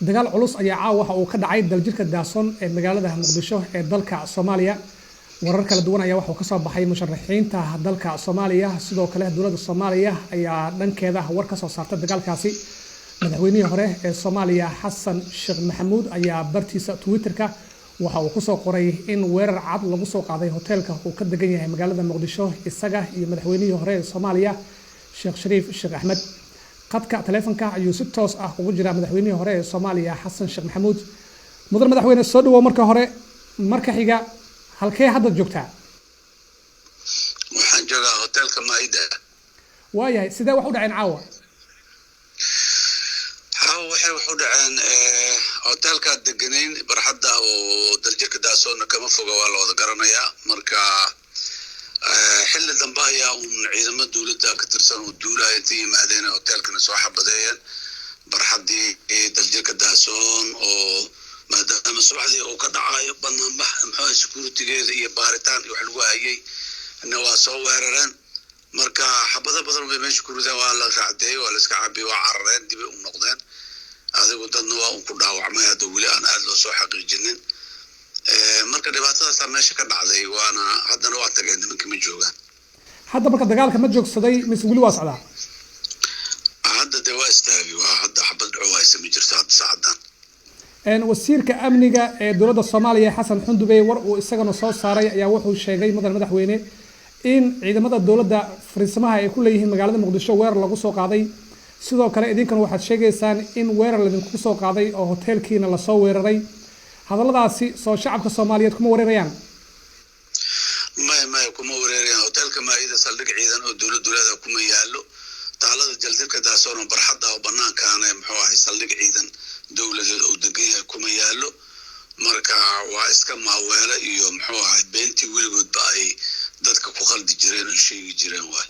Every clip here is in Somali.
Dagaal culus ayaa caawa waxa uu ka dhacay Daljirka Daason ee magaalada Muqdisho ee dalka Soomaaliya. Warar kala duwan ayaa waxuu kasoo baxay musharaxiinta dalka Soomaaliya. Sidoo kale dowladda Soomaaliya ayaa dhankeeda war ka soo saartay dagaalkaasi. Madaxweynihii hore ee Soomaaliya Xasan Sheekh Maxamuud ayaa bartiisa Twitterka waxa uu kusoo qoray in weerar cad lagu soo qaaday hoteelka uu ka degan yahay magaalada Muqdisho, isaga iyo madaxweynihii hore ee Soomaaliya Sheekh Shariif Sheekh Axmed. Khadka taleefonka ayuu si toos ah ugu jiraa madaxweynihii hore ee Soomaaliya Xasan Sheekh Maxamuud. Mudan madaxweyne, soo dhawow marka hore. Marka xiga, halkee hadda joogtaa? Waxaan joogaa hotelka Maida. Waayahay, sidee wax u dhaceen caawa? Caawa waxay wax u dhaceen, hotelkaad deganayn barxadda oo Daljirka Daasoonna kama foga, waa la wada garanayaa. Marka xilli dambe ayaa uun ciidamo dowladda ka tirsan oo duulaya intay yimaadeen hotelkana soo xabadeeyeen barxaddii Daljirka Daasoon, oo maadaama subaxdii uu ka dhacayo banaanbax, muxuu securitygeeda iyo baaritaan iyo wax lagu hayay na waa soo weerareen. Marka xabado badan bay meesha ku rideen, waa la raacdeeyey, waa la iska cabiyey, waa carareen, dibay u noqdeen. Adigu dadna waa un ku dhaawacmay, hadda weli aan aada loo soo xaqiijinin. Marka dhibaatadaasaa meesha ka dhacday, waana haddana waa tageen nimankii, ma joogaan. Hadda marka dagaalka ma joogsaday mise weli waa socdaa? Hadda dee waa istaagay, waa hadda xabad dhaco haysa ma jirto hadda saacadan. Wasiirka amniga ee dowladda Soomaaliya Xasan Xundubey war uu isagana soo saaray ayaa wuxuu sheegay, mudan madaxweyne, in ciidamada dowladda fariisamaha ay ku leeyihiin magaalada Muqdisho weerar lagu soo qaaday. Sidoo kale idinkana waxaad sheegaysaan in weerar laydinku soo qaaday oo hoteelkiina lasoo weeraray. Hadalladaasi soo shacabka Soomaaliyeed kuma wareerayaan? Maya, maya, kuma wareerayaan. Hotelka Maayida saldhig ciidan oo dowladdu leedaha kuma yaallo. Taalada Daljirka Daasoon oo barxadda oo banaankaana, muxuu ahay, saldhig ciidan dowladeed uu degan yahay kuma yaallo. Marka waa iska maaweele iyo, muxuu ahay, beentii weligoodba ay dadka ku khaldi jireen oo sheegi jireen waay.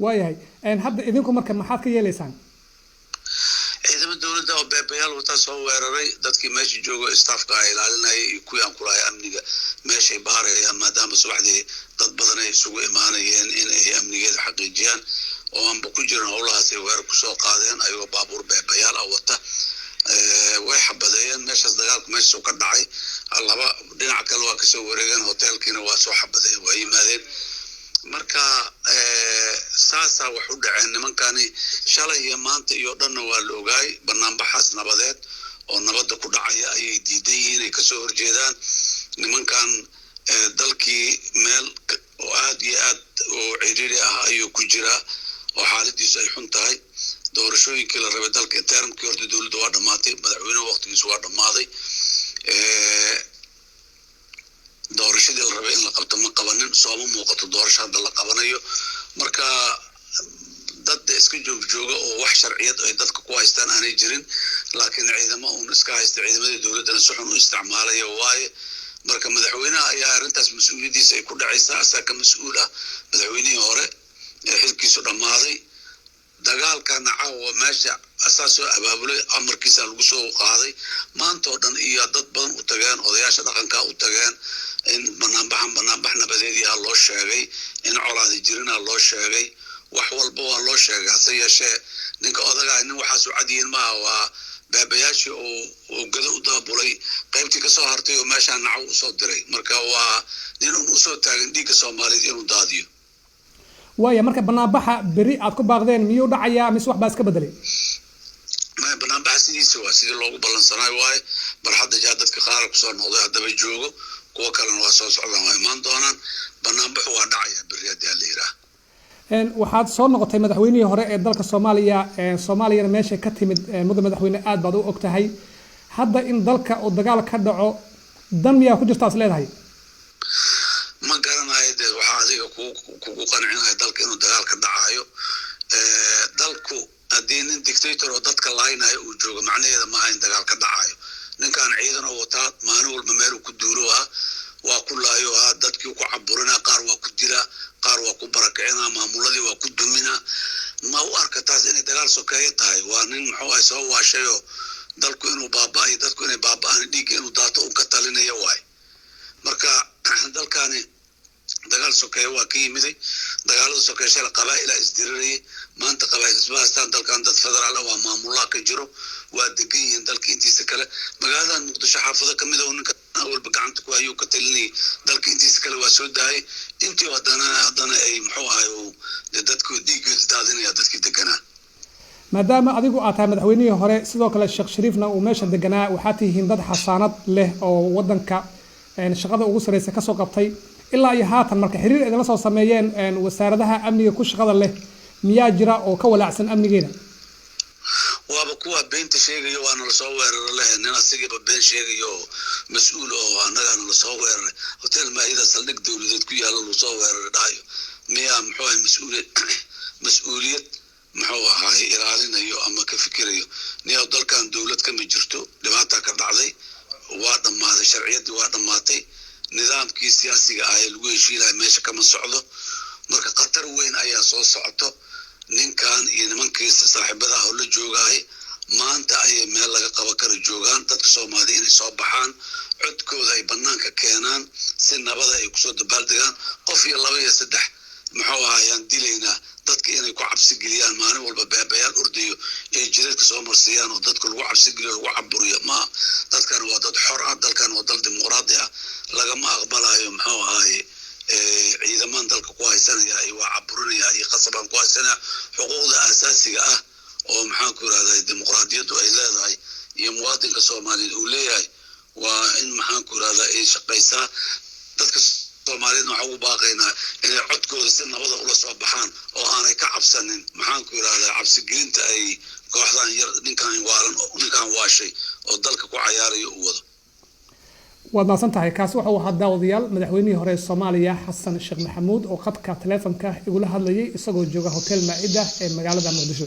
Waayahay, hadda idinku marka maxaad ka yeelaysaan? Ciidamo dowladda oo beebayaal wataa soo weeraray dadkii meesha joogo, staffka ay ilaalinaya iyo kuwii aan kulahay amniga meeshay baarayaan, maadaama subaxdii dad badan ay isugu imaanayeen in ay amnigeeda xaqiijiyaan oo aanba ku jiran howlahaas ay weerar kusoo qaadeen ayagoo baabuur beebayaal ah wata. Way xabadeeyeen meeshaas, dagaalku meeshaas ka dhacay. Laba dhinac kale waa kasoo wareegeen, hoteelkiina waa soo xabadeeyeen, waa yimaadeen. Marka saasaa wax u dhaceen nimankani. Shalay iyo maanta iyo dhanna waa la ogaay banaanbaxaas nabadeed oo nabadda ku dhacaya ayay diidan yihiin, ay kasoo horjeedaan nimankan. Dalkii meel oo aad iyo aad oo cidhiiri ah ayuu ku jiraa oo xaaladiisu ay xun tahay. Doorashooyinkii la rabay dalka, termkii horta dowladda waa dhammaatay, madaxweynuhu waqtigiisu waa dhammaaday. Doorashadii la rabay in la qabto ma qabanin, sooma muuqato doorasho hadda la qabanayo. Marka dad iska joog jooga oo wax sharciyad ay dadka ku haystaan aanay jirin, laakiin ciidamo uun iska haysta, ciidamadii dowladdana si xun u isticmaalaya waaye. Marka madaxweynaha ayaa arrintaas mas-uuliyaddiisa ay ku dhacaysaa, asaa ka mas-uul ah, madaxweynihii hore ee xilkiisu dhammaaday. Dagaalkana caawa meesha asaa soo abaabulay, amarkiisa lagu soo qaaday. Maanta oo dhan iyo dad badan u tageen, odayaasha dhaqanka u tageen, in banaanbaxan banaanbax nabadeediyaa loo sheegay, in colaadi jirina loo sheegay, wax walba waa loo sheegay. Hase yeeshee ninka odagaa nin waxaasu cadyihiin maaha, waa baabayaashii uu gado u daabulay qaybtii kasoo hartay oo meeshaa nacow usoo diray. Marka waa nin un usoo taagan dhiigga Soomaaliyeed inuu daadiyo. Waaya, marka banaanbaxa beri aad ku baaqdeen miyuu dhacayaa mise wax baa iska bedelay? Maya, banaanbaxa sidiisa waa sidii loogu ballansanayo waaye. Barxadda jaa dadka qaara kusoo noqday haddaba joogo, kuwo kalena waa soo socdaan, waa imaan doonaan. Banaanbaxu waa dhacayaa berri haddii la yidhaah. Waxaad soo noqotay madaxweynihii hore ee dalka Soomaaliya. Soomaaliyana meeshay ka timid, mudan madaxweyne, aad baad u og tahay. Hadda in dalka uu dagaal ka dhaco dan miyaa ku jirta is leedahay? Ma garanayo dee waxaa adiga kugu qancinaya dalka inuu dagaal ka dhacayo. Dalku haddii nin dictator oo dadka laaynayo uu joogo, macnaheeda maaha in dagaal ka dhacayo. Ninkan ciidan oo wataa, maalin walba meeluu ku duulo ah waa ku laayo ah, dadkii ku caburinaa, qaar waa ku dilaa, qaar waa ku barakicinaa, maamuladii waa ku duminaa. Ma u arka taas inay dagaal sokeeyo tahay. Waa nin, muxuu ahay, soo waashayoo dalku inuu baaba'ayo, dadku inay baaba'aan, dhiigga inuu daato uu ka talinayo waay. Marka dalkani dagaal sokeeye waa ka yimiday. Dagaalada sokeeye shala qabaa'ilaa isdirirayay. Maanta qabaa'il isma haystaan. Dalkan dad federaal ah waa maamulaa ka jiro, waa degan yihiin dalka intiisa kale. Magaaladan Muqdisho xaafado ka mid oo ninka awalba gacanta ku hayuu ka talinayay, dalka intiisa kale waa soo daayay. Intii haddana ay muxuu ahay dadku dhiiggooda daadinaya dadkii deganaa. Maadaama adigu aad tahay madaxweynihii hore, sidoo kale Sheekh Shariifna uu meesha deganaa, waxaa tihiin dad xasaanad leh oo wadanka shaqada ugu sarreysa kasoo qabtay ilaa iyo haatan. Marka xiriir idinla soo sameeyeen wasaaradaha amniga ku shaqada leh miyaa jira oo ka walaacsan amnigeena? Waaba kuwa beenta sheegayo, waana lasoo weerara leh. Nin asigiiba been sheegayo oo mas-uul oo annagaana lasoo weeraray, Hotel Maa'ida saldhig dowladeed ku yaalla lasoo weeraray dhahayo, miyaa muxuu ahay mas-uuliyad muxuu ahaay ilaalinayo ama ka fikirayo? Niyow, dalkan dowlad kama jirto, dhibaataa ka dhacday, waa dhammaaday sharciyaddii, waa dhammaatay nidaamkii siyaasiga ah ee lagu heshiilahay, meesha kama socdo. Marka khatar weyn ayaa soo socoto. Ninkan iyo nimankiisa saaxiibadaha oo la joogahay maanta ayay meel laga qaban kara joogaan. Dadka Soomaaliya inay soo baxaan, codkooda ay banaanka keenaan, si nabada ay kusoo dabaaldegaan. Qof iyo laba iyo saddex muxuu ahayaan dilaynaa, dadka inay ku cabsi geliyaan, maalin walba beebayaal ordayo ay jidadka soo marsiiyaan oo dadka lagu cabsi geliyo, lagu caburiyo maa. Dadkan waa dad xor ah, dalkan waa dal dimuqraadi ah. Lagama aqbalayo muxuu ahaye ciidamaan dalka ku haysanaya iyo waa caburinaya iyo qasabaan ku haysanaya. Xuquuqda asaasiga ah oo maxaan ku yirahdaa dimuqraadiyaddu ay leedahay iyo muwaadinka Soomaaliyeed uu leeyahay waa in maxaan ku yirahdaa ay shaqaysaa. Dadka Soomaaliyeedna waxaan ugu baaqaynaa inay codkooda si nabada ula soo baxaan oo aanay ka cabsanin maxaan ku yirahdaa cabsigelinta ay kooxdan yar, ninkan waalan, ninkan waashay oo dalka ku cayaarayo uu wado. Waad mahadsan tahay. Kaasi wuxuu ahaa, daawadayaal, madaxweynihii hore ee Soomaaliya Xasan Sheekh Maxamuud oo khadka taleefonka igula hadlayay isagoo jooga Hotel Maa'ida ee magaalada Muqdisho.